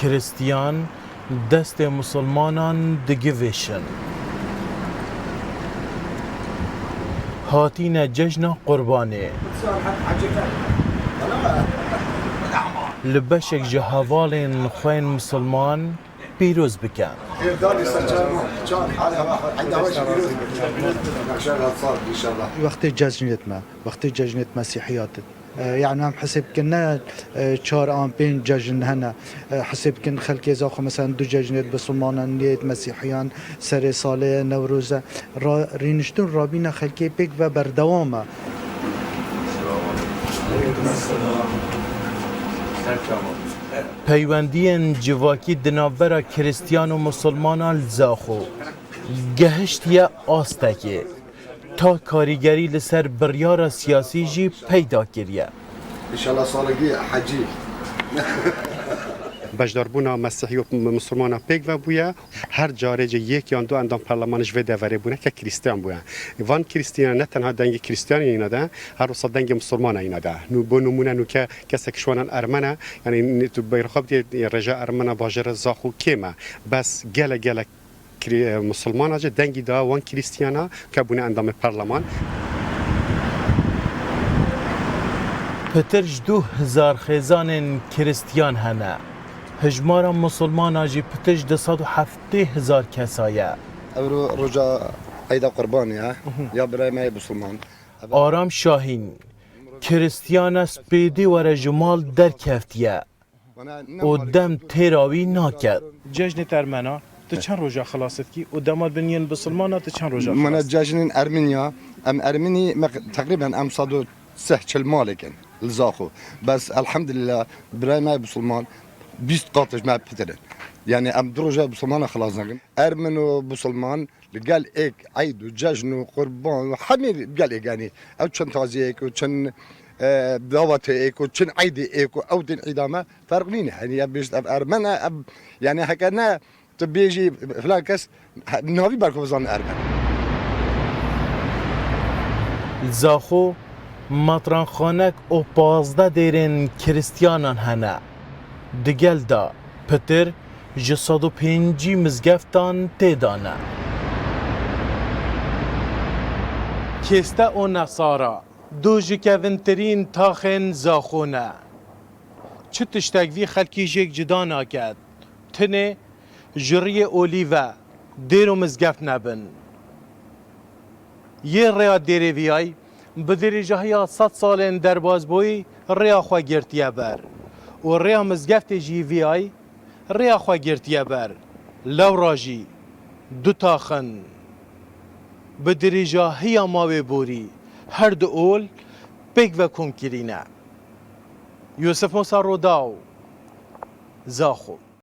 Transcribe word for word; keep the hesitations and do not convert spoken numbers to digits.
Kiristiyan destê misilmanan digivêşin. Hatîne cejna Qurbanê. Li beşek ji hevalên xwe yên misilman pîroz bikin. Wextê cejnêt me, wextê cejnêt Mesîhiyat. E, yani em hesêb bikin ne, e, çar an pênc cejn hene. E, hesêb bikin xelkê Zaxo mesela du cejnêt bisilmanan, niyêt Mesîhiyan, serê salê ye, Newroz e. Ra-, rîniştin rabîna xelkê pêk ve berdewam e. Peywendiyên civakî di navbera Kiristiyan û Misilmanan li Zaxo gehiştiye astekê. Ta karîgerî li ser biryara siyasî jî peyda kiriye. İnşallah salgî hecî. Beşdarbûna Mesîhî û Misilmana pêk ve bûye. Her carê jî yek yan du endam perlemanê ji vê deverê bûne ke Krîstiyan bûye. Van Krîstiyan ne tenha dengê Krîstiyanê îna de, her wisa dengê Misilmana îna de. Nû, bo nimûne nûke kesek ji wanan Ermen e, yanî tu bêrxwe bidî rêja Ermena bajêra Zaxo kêm e. Bes gelek gelek Krî-, e, Misilmana jî dengî da wan Krîstiyana ke bûne endamê perleman. Pitir ji du hezar xêzanên Kiristiyan hene. Hijmara Misilmana jî pitir ji du sed û heftê hezar kesa ye. Ewro roja Eyda Qurbanê ye, ya birayê me yê Misilman. Aram Şahîn, Kiristiyan e, spêdî were ji mal derkeftiye. û dem têra wî naket. Cejnê te Ermena, tu çend roja xilas dikî û dema din yên bisilmana tu çend roja xilas dikî? Mana cejnên Ermeniya, em Ermenî me teqrîben em sed û sih çil malek in li Zaxo. Bes elhamdülillah birayê me bisilman bîst qat ji me pitir in. Yani em du roja bisilmana xilas nakin. Ermen û bisilman li gel êk eyd û cejn û qurban û hemî li gel êk, yanî ew çend taziyek û çend, e, davetê êk û çend eydê êk û ew tên eyda me ferq nîne. Yanî ev bêjt ev Ermen e, ev, yanî heke ne tu bêjî filan kes, he, navî berxwe bizane Ermen. Li Zaxo matranxanek û pazdeh dêrên Kiristiyanan hene. Di gel de pitir ji sed û pêncî mizgeftan tê de ne. Kêste û nesara du ji kevintirîn taxên Zaxo ne. Çi tiştek vî xelkî jêk cida naket. Tinê ji riyê olî ve dêr û mizgeft nebin. Yê rêya dêrê viyay bi dirêjahiya sed salên derbazbûyî rêya xwe girtiye ber û rêya mizgeftê jî viyay rêya xwe girtiye ber. Lewra jî du taxin bi dirêjahiya mawê borî her du ol pêk ve kom kirîne. Yûsif Musa Rodaw, Zaxo.